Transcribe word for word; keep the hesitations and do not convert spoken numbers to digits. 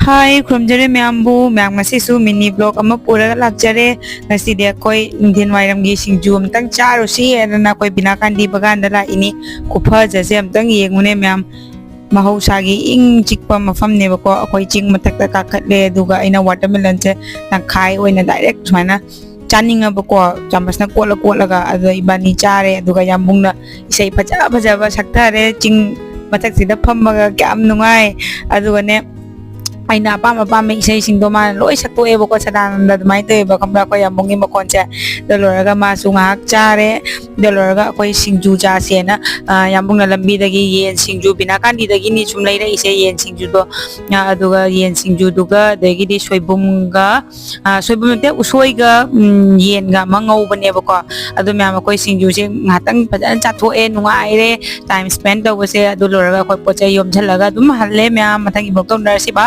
ꯍꯥꯏ, ꯈꯨꯔꯨꯝꯖꯔꯤ ꯃꯌꯥꯝꯕꯨ꯫ ꯃꯌꯥꯝ, ꯉꯁꯤꯁꯨ mini vlog ꯑꯃ ꯄꯨꯔꯒ ꯂꯥꯛꯆꯔꯦ꯫ ꯉꯁꯤꯗꯤ ꯑꯩꯈꯣꯏ ꯅꯨꯡꯊꯤꯜ ꯋꯥꯏꯔꯝꯒꯤ ꯁꯤꯡꯖꯨ ꯑꯃꯇꯪ ꯆꯥꯔꯨꯁꯤ ꯍꯥꯏꯗꯅ ꯑꯩꯈꯣꯏ ꯕꯤꯅꯥꯀꯥꯟꯗꯤ ꯕꯒꯥꯟꯗ ꯂꯥꯛꯏꯅꯤ꯫ ꯈꯨꯐꯖꯁꯦ ꯑꯝꯇꯪ ꯌꯦꯡꯉꯨꯅꯦ ꯃꯌꯥꯝ꯫ ꯃꯍꯧꯁꯥꯒꯤ ꯏꯪ ꯆꯤꯛꯄ ꯃꯐꯝꯅꯦꯕꯀꯣ꯫ ꯑꯩꯈꯣꯏ ꯆꯤꯡ ꯃꯊꯛꯇ ꯀꯥꯈꯠꯂꯦ, ꯑꯗꯨꯒ ꯑꯩꯅ watermelonꯁꯦ ꯇꯪꯈꯥꯏ ꯑꯣꯏꯅ direct ꯁꯨꯃꯥꯏꯅ ꯆꯥꯅꯤꯡꯉꯕꯀꯣ, ꯆꯥꯃꯁꯅ ꯀꯣꯠꯂ ꯀꯣꯠꯂꯒ꯫ ꯑꯗꯨꯗ ꯏꯕꯥꯅꯤ ꯆꯥꯔꯦ, ꯑꯗꯨꯒ ꯌꯥꯝꯕꯨꯡꯅ ꯏꯁꯩ ꯐꯖ ꯐꯖꯕ ꯁꯛꯊꯔꯦ꯫ ꯆꯤꯡ ꯃꯊꯛꯁꯤꯗ ꯐꯝꯃꯒ ꯀꯌꯥꯝ ꯅꯨꯡꯉꯥꯏ꯫ ꯑꯗꯨꯒꯅꯦ, ꯑꯩꯅ ꯑꯄꯥꯝ ꯑꯄꯥꯝꯕ ꯏꯁꯩꯁꯤꯡꯗꯣ ꯃꯥꯅ ꯂꯣꯏ ꯁꯛꯇꯣꯛꯑꯦꯕꯀꯣ, ꯁꯗꯥꯅꯟꯗ ꯑꯗꯨꯃꯥꯏꯅ ꯇꯧꯋꯦꯕ, ꯈꯪꯕ꯭ꯔꯥ? ꯑꯩꯈꯣꯏ ꯌꯥꯝꯕꯨꯡꯒꯤ ꯃꯈꯣꯟꯁꯦ꯫ ꯑꯗꯨ ꯂꯣꯏꯔꯒ ꯃꯥꯁꯨ ꯉꯥꯏꯍꯥꯛ ꯆꯥꯔꯦ꯫ ꯑꯗꯨ ꯂꯣꯏꯔꯒ ꯑꯩꯈꯣꯏ ꯁꯤꯡꯖꯨ ꯆꯥꯁꯦꯅ, ꯑ, ꯌꯥꯝꯕꯨꯡꯅ ꯂꯝꯕꯤꯗꯒꯤ ꯌꯦꯟ ꯁꯤꯡꯖꯨ, ꯕꯤꯅꯥꯀꯥꯟꯗꯤꯗꯒꯤꯅꯤ ꯁꯨꯝ ꯂꯩꯔꯛꯏꯁꯦ ꯌꯦꯟ ꯁꯤꯡꯖꯨꯗꯣ꯫ ꯑ, ꯑꯗꯨꯒ ꯌꯦꯟ ꯁꯤꯡꯖꯨꯗꯨꯒ, ꯑꯗꯒꯤꯗꯤ ꯁꯣꯏꯕꯨꯝꯒ, ꯑ, ꯁꯣꯏꯕꯨꯝ ꯅꯠꯇꯦ, ꯎꯁꯣꯏꯒ, ꯎꯝ, ꯌꯦꯟꯒ ꯑꯃ ꯉꯧꯕꯅꯦꯕꯀꯣ꯫ ꯑꯗꯨ ꯃꯌꯥꯝ ꯑꯩꯈꯣꯏ ꯁꯤꯡꯖꯨꯁꯦ ꯉꯥꯏꯍꯥꯛꯇꯪ ꯐꯖꯅ ꯆꯥꯊꯣꯛꯑꯦ, ꯅꯨꯡꯉꯥꯏꯔꯦ time spend ꯇꯧꯕꯁꯦ꯫ ꯑꯗꯨ ꯂꯣꯏꯔꯒ ꯑꯩꯈꯣꯏ ꯄꯣꯠ ꯆꯩ ꯌꯣꯝꯁꯤꯜꯂꯒ ꯑꯗꯨꯝ ꯍꯜꯂꯦ ꯃꯌꯥꯝ꯫ ꯃꯊꯪꯒꯤ vlog ꯇꯧꯅꯔꯁꯤ꯫ Bye꯫